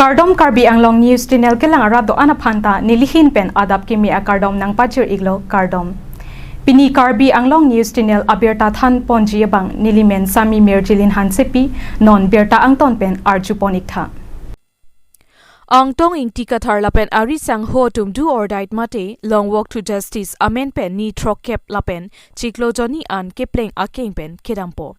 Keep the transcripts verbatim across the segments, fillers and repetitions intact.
Kardom, Karbi Anglong News Channel kelang arat do-an aphan ta nelihin pen adap kimi akardom nangpajir-iklo, kardom. Pini Karbi Anglong News Channel abirta thanponji abang nelimen Sami Mirjilin Hansepi, non birta angton pen arjupon-iktha. Angtong Ingti Kathar lapen ari sangho atum do or die mate long walk to justice amen pen ni throkkep lapen chiklo jonni an kepleng akeng pen kedampo.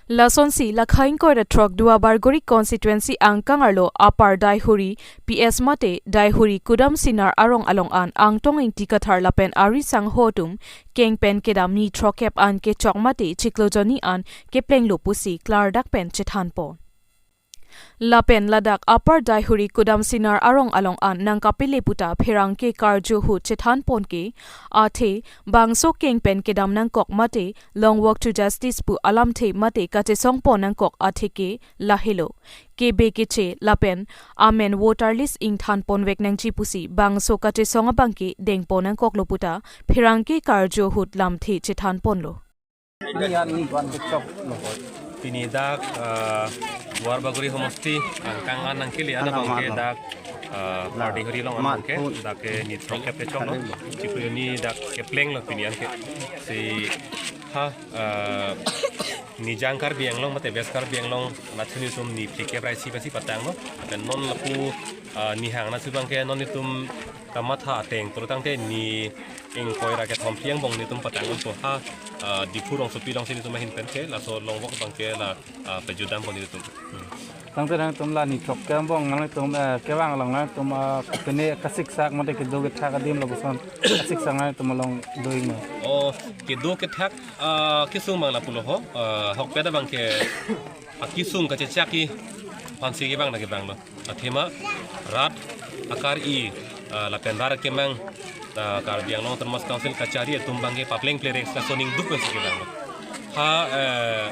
Lasonsi Lakha ingkoi ra throk Duarbagori constituency angkang arlo Upper Daihuri P S mate Daihuri Kudam Sinar arong along an Angtong Ingti Kathar lapen ari sangho atum keng pen kedam ni throkkep an kechok mate chiklo jonni an keplenglo pusi klardak pen chethanpo. Lapen ladak Upper Daihuri Kudam Sinar arong along an nangkapele puta pherangke karju ahut chethanpon ke, athe bangso keng pen kedam nangkok mate long walk to justice pu alamthe mate kachesongpon nangkok atheke lahelo. Kebe keche lapen amen voter list ingthanponvek nangji pusi bangso kachesong abang ke dengpon nangkoklo puta pherangke karju ahut lamthe chethanponlo. Ini an ni ban kechok lo. Pini dak, eh, Duarbagori homosti angkang an nangkele an abang ke dak, eh, Upper Daihuri along an abang ke dak ke ni throkkep kechoklo. Chiklo jonni dak keplenglo pini an ke. Si ha, eh, Nijang Karbi Anglong mate West Karbi Anglong nathu nitum ni phlikep ra isi pensi patanglo. Lapen non lapu, eh, nihang nathu abang ke non nitum kamatha ateng pulotangte ni ingkoi ra kethom phli angbong nitum patangpo ha, ah, Diphu rongsopi alongsi nitum ahin pen ke laso long walk abang ke la, ah, pejutdampo nitum. Hmm. Tangte nangtum la ni throkkep angbong nangtum, eh, kevang along nangtum, ah, pine kasiksak mate kedo kethak adim lapuson kasiksak nangtum along doing ma? Oh, kedo kethak, ah, kesung abang lapulo ho, ah, ahokpet abang ke, ah, kesung kachechak-i aphansi kevang na kevanglo. Athema rat akar-i, ah, lapen rat akemang, ah, Karbi Anglong Autonomous Council kachari atum abang ke papleng plerek laso ningduk pensi kevanglo. Ha, eh,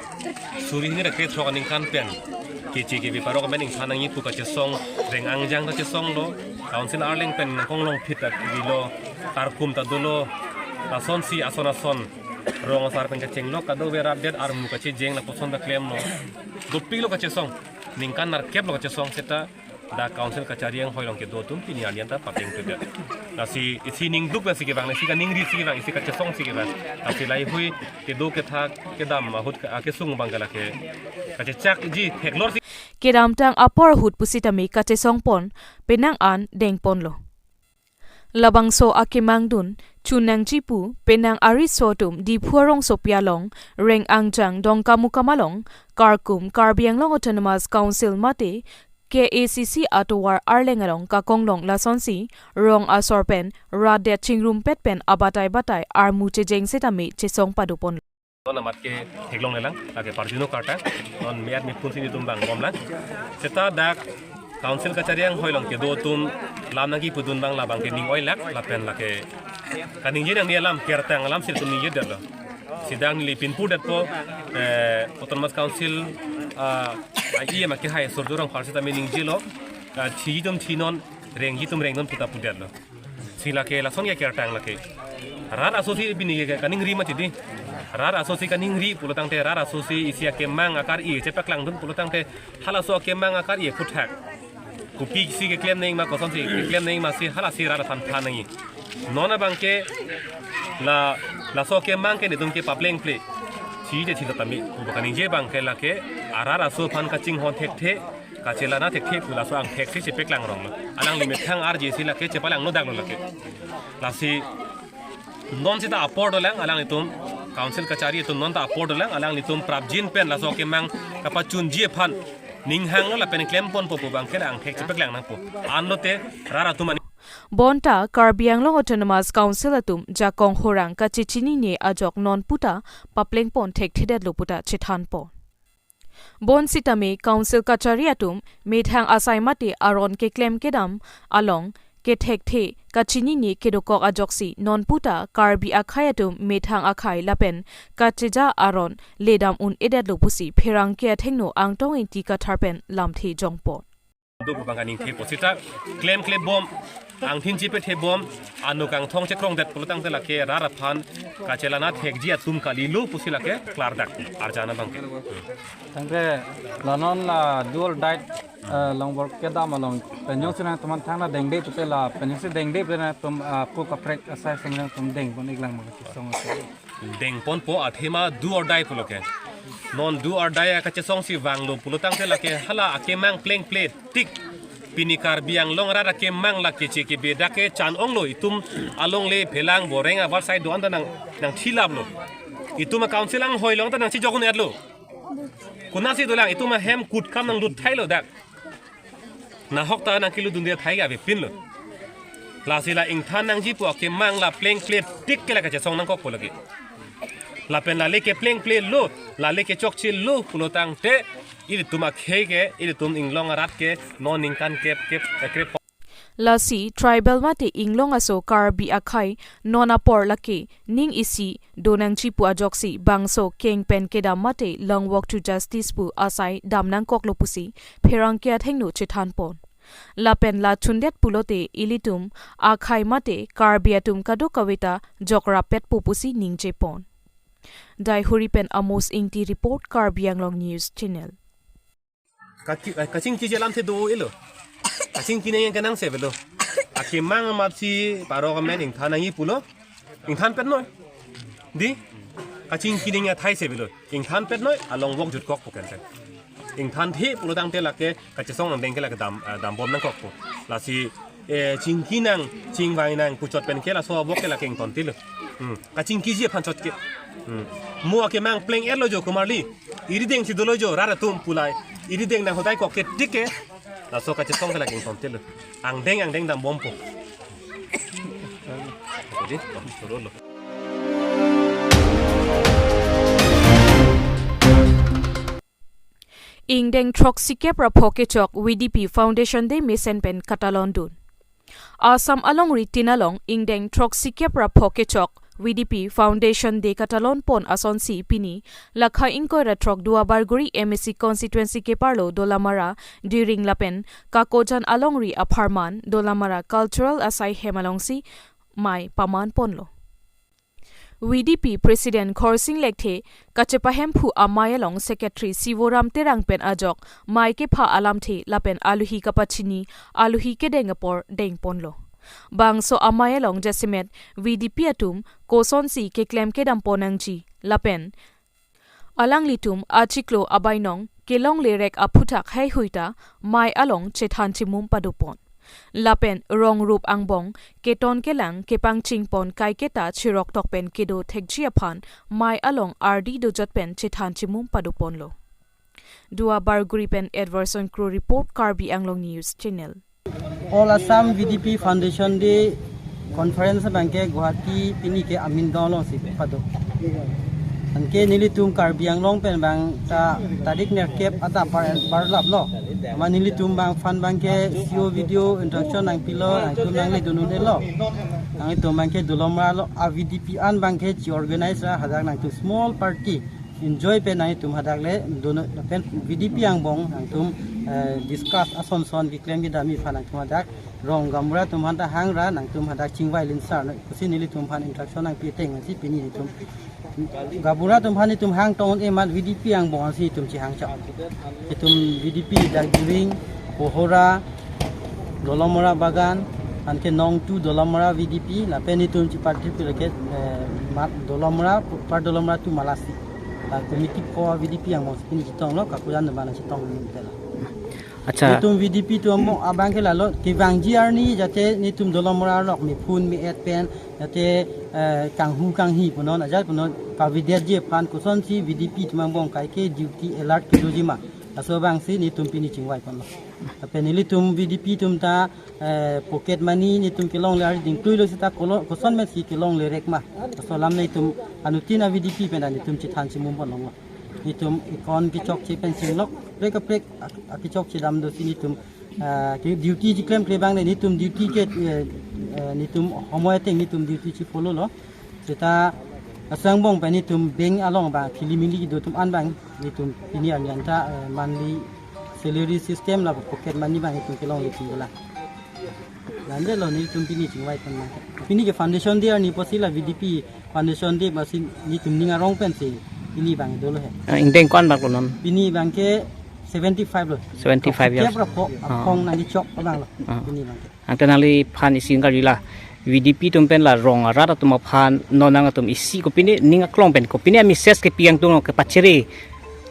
suri hini ra krethrok aningkan pen keche kebe parok amen ingthan nangji pu kachesong, reng angjang kachesonglo, council arleng pen nangkonglongphit akrilo, karkum ta dolo, lasonsi ason ason rong asar pen kachenglo, kadokave rat det armu kachejeng lapuson ta klemlo. Dopiklo kachesong, ningkan nerkep lo kachesong seta dak council kachari anghoi along kedo atum pini arni an ta papleng tudet. Lasi isi ningduk lasi kevang, isi kaningri si kevang, isi kachesong si kevang. Lasi laheihui kedo kethak kedam ahut ke-, akesung abang ke lake kachechakji theklor si. Kedamtang apor ahut pusitame kachesongpon penang an dengponlo. Labangso akemangdun chun nangji pu penang ariso atum Diphu arongsopi along, reng angjang Dongkamukam along, karkum Karbi Anglong Autonomous Council mate K A C C atovar arleng along kakonglong lasonsi rong asor pen rat det chingrumpet pen abatai batai armu chejeng setame chesong padopon. Non amat ke theklonglelang, lake parjuno kartang, non me-at mephun si nitum bang bomlang. Seta dak council kachari anghoi along kedo atum lam nangkipudun abang labang ke ning oilak, lapen lake kaningje nangji alam, kertang alam si itum ningjedetlo. Sidang neli pinpurdetpo, eh, Autonomous Council, ah, a-E M akehai Surjya Rongphar sitame ningjelo, ah, thiji atum thinon, rengji atum rengnon puta pudetlo. Si lake lason ke kertang lake. Rat aso si pini ke kaningri mati di. Rat aso si kaningri pulotangte, rat aso si isi akemang akar-i chepaklangdun pulotangte, halaso akemang akar-i aphuthak kopi si keklem nangji ma, kosonsi keklem nangji ma si halasi rat aphan than nangji. Non abang ke la, laso akemang ke netum ke papleng ple. Thije thilo tame. Pu kaningje abang ke lake arat aso aphan kachinghon thekthe, kachelana thekthe pu laso angthek si chepaklang ronglo. Alangli methang arje si lake chepalangno daklo lake. Lasi non seta apor dolang, alanglitum council kachari atum non ta apor dolang, alanglitum prapjin pen laso akemang kapachunji aphan ning hanglo lapen klemponpo pu abang ke la angthek chepaklang nangpo. Anlote rat atum ani. Bonta Karbi Anglong Autonomous Council atum jakong horang kachechinine ajok non puta paplengpon thekthedetlo puta chethanpo. Bonsitame council kachari atum methang asai mate aron keklem kedam along kethekthe kachinine kedokok ajoksi non puta Karbi akhei atum methang akhei lapen kacheja aron ledam un-edetlo pusi pherangke athengno Angtong Ingti Kathar pen lamthe jongpo. do pu abang kaningthe pusita klemklebom, angthin chepethebom, ano kangthong chekrongdet pulotangte lake rat aphan kachelang thekji atum kalilo pusi lake klardak arjana abangke. Tangte la non la do or die, eh, long work kedam along penjong si nangtum aphan thangna dengde pute la penjong si dengde pute nangtum, eh, ko kaprek asai si nangtum dengpon-iklang ma kachesong. Dengponpo, athema do or die pulo ke. Non do or die akachesong si vanglo pulotangte lake hala akemang plengple tik. Pini Karbi Anglong arat akemang lake cheke bedak ke chan-onglo, itum alongle phelang boreng avarsai do-an ta nang, nangthilaplo. Itum a-council anghoi along ta nangchijok un-etlo. Konatsi dolang, itum ahem kutkam nanglut thailo dak. Nahok ta nangkelutdunde thai ke avepinlo. Lasi la ingthan nangji pu akemang la plengple tik ke la kachesong nangkokpo lake. Lapen lale ke plengplelo, lale ke chokchelo pulotangte ilitum akhei ke, ilitum inglong arat ke non ningkan kep kep, eh, krep. Lasi tribal mate inglong aso Karbi akhei non apor lake ning isi do nangji pu ajoksi bangso keng pen kedam mate long walk to justice pu asai dam nangkoklo pusi pherangke athengno chethanpon. Lapen la chundet pulote ilitum akhei mate Karbi atum kadokave ta jokrappetpo pusi ningjepon. Daihuri pen Amos Ingti report, Karbi Anglong News Channel. Kaki-, eh, kachingkiji alamthe do-elo. Kachingki nangji kenangsevelo. Akemang amatsi parok amen ingthan nangji pulo. Ingthanpet noi. Di? Kachingki nangji athai sevelo. Ingthanpet noi, a-long walk jutkokpo kente. Ingthanthe pulotangte lake kachesong angdeng ke lake dam, eh, dambom nangkokpo. Lasi, eh, chingki nang, chingvai nang puchot pen ke laso a-walk ke lake ingtontelo. Hmm. Kachingkiji aphan chot ke. Hmm. Mo akemang pleng-etlo jo komarli. Iri dengsi dolo jo rat atum pu la. Iri deng nanghodaikok ke tik ke. Laso kachesong ke lake ingtontelo. Angdeng angdeng dambompo. Jadi, oh, suruh lo. Ingdeng throksikep ra pho kechok V D P Foundation Day mesen pen katalondun. Assam alongri tin along ingdeng throksikep ra pho kechok V D P Foundation Day katalonpon asonsi pini lakha ingkoi ra throk Duarbagori M A C constituency keparlo Dolamara Diring lapen Kakojan alongri apharman Dolamara Cultural Asai hem alongsi mei pamanponlo. V D P President Khorsing Lekthe kachepahemphu amei along Secretary Sivoram Terang pen ajok mei kepha alamthe lapen alohi kapachini alohi kedeng apor dengponlo. Bangso amei along jasemet V D P atum kosonsi keklem kedampon nangji lapen alanglitum achiklo abainong kelonglerek aphuthak heihui ta mei along chethan chimum padopon. Lapen rong rup angbong keton kelang kepangchingpon kaiketa chiroktok pen kedo thekji aphan mei along ardi dojot pen chethan chimum padoponlo. Duarbagori pen Edwardson Kro report, Karbi Anglong News Channel. All Assam V D P Foundation Day Conference abangke Guwahati pini ke Amin Gaon alongsi pado. Anke nelitum Karbi Anglong pen abang ta tarik nerkep adap par, parlaplo. Amat nelitum abang fund abangke C O video introduction nangpilo, nangtum nangledun un-elo. Nanglitum abangke Dolamara along a-V D P an abangke chi organize ra hadak nangtum small party enjoy pen nangtum hadak ledun, lapen V D P angbong nangtum, eh, discuss ason son keklem kedamji aphan nangtum hadak rong gaonbura atum aphan ta hangra nangtum hadak chingvai linsar noi pusi nelitum aphan introduction nangpi ateng si pini itum gaonbura atum aphan itum hangtong un-e amat V D P angbong si itum chihangchok. Itum V D P dak Diring, Kohora, Dolamara Bagan, anke Nongtu Dolamara V D P, lapen itum chiparty pu lake, eh, ma-, Dolamara, par Dolamara tu Malasi. La committee ko V D P angbong si pini chetonglo, Kakojan abang chetong nung tela. Accha. Itum V D P atum mo abangke lalo, kevangji arni jate nitum Dolamara along mephun me-et pen, jate, eh, kanghu kanghi punon, ajat punon, pavidetji aphan kosonsi V D P atum angbong kaike duty alert kedoji ma. Laso abangsi nitum pini chingvaiponlo. Lapen nelitum V D P atum ta, eh, pocket money nitum kelongle ari dingtui lo seta kolo-, koson mesi kelonglerek ma. Laso alam nitum anuttin a-V D P pen nitum chethan chimum ponlonglo. Nitum ikon kechokche pen chinglok, prek kaprek ak-, akechokche dam dosi nitum, eh, ke duty chiklemkle abang nitum duty ke, eh, eh, nitum homoi ateng nitum duty chi follow lo. Seta asang angbong pen nitum bank along abang philimili kedo atum an abang nitum pini arni anta, eh, monthly Salary system la pocket money abang itum kelongle chingla. Lande lo nelitum pini chingvai pon abang. Pini ke foundation day arni pusi la V D P foundation day pusi nelitum ning arong pensi pini abang dolo he. Ah, ingdeng ko-an bak lo non? Pini abang ke seventy five lo. Seventy five years. Kep ra po, ah, aphong nangchok abang lo. Ah. Pini abang ke. Ante nangliphan isi ingkari la V D P atum pen la rong arat atum aphan non nangtum isi kopine ning aklong pen kopine message kepi ingtung kepachere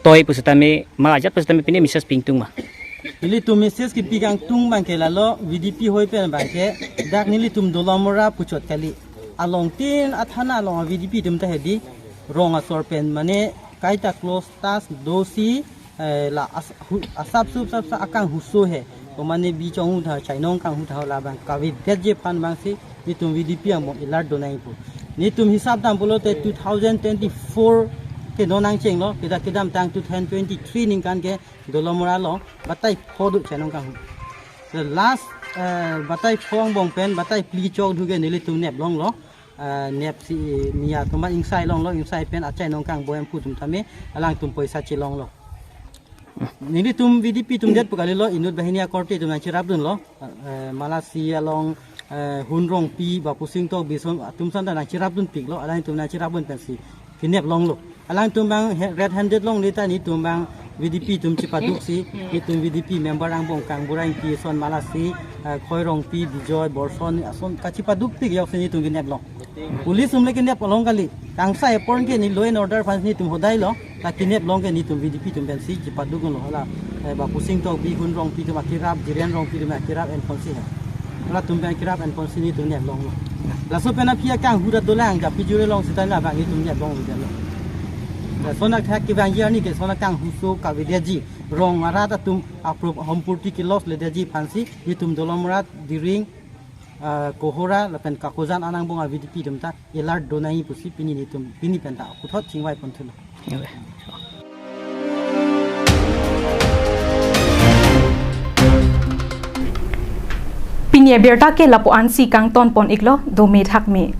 toi pusitame ma ajat pusitame pine message pi ingtung ma? Nelitum message kepi ingtung abang ke lalo V D P hoi pen abang ke dak nelitum Dolamara puchot kali. Along tin athana along V D P atum ta hedi rong asor pen mane kaita close tas dosi, eh, la as-, hu-, asap sup sap sa akanghuso he. Komane bi chong hu tha, chainong kanghu tha la abang kavedetji aphan abangsi nelitum V D P angbong alert do nangpo. Nelitum hisap dam pulote two thousand twenty-four ke non nangchenglo, kedam kedamtang two thousand twenty-three ningkan ke Dolamara along batai pho do chainong kanghu. The last, eh, batai pho angbong pen batai phli chokduk ke nelitum nep longlo. Eh, nepsi mi atum abang ingsai longlo, ingsai pen achainong kangboi amphu atum tame alangtum poisa chelonglo. Nelitum V D P atum det pu kalilo, inut banghini akorte atum nangcherapdunlo. Eh, Malasi along, eh, Hun Rongpi, Bapusing Tokbi ason atum ason ta nangcherapdunpiklo, alangtum nangcherapdun pensi kenep longlo. Alangtum abang he-, red handed longle ta nelitum abang V D P atum chepaduksi, nelitum V D P member angbong Kangbura Ingti ason Malasi, eh, Khoi Rongpi, Bijoy, Borson ason kachepadukpik ajoksi nelitum kenep long. Police atum le kenep along kali. Kangsai apor ke neli law and order aphan nelitum hodai lo. La kenep long ke nelitum V D P atum pensi chepaduk lo. Hala, eh, Bapusing Tokbi, Hun Rongpi atum akirap, Jiren Rongpi atum akirap enponsi he. Halatum pen akirap enponsi nelitum nep longlo. Laso pen aphi akanghu rat dolang, japi jure long sita na abang nelitum nep longlo. Lason athak kevangji arni ke lason akanghuso kavedetji rong arat atum apro-, hompurti ke loss ledetji aphansi nelitum Dolamara, Diring, ah, Kohora lapen Kakojan angbong a V D P atum ta alert do nangji pusi pini nelitum pini pen ta puthot chingvai ponthulo. Pini abirta ke lapu ansi kangton pon iklo, dome thakme.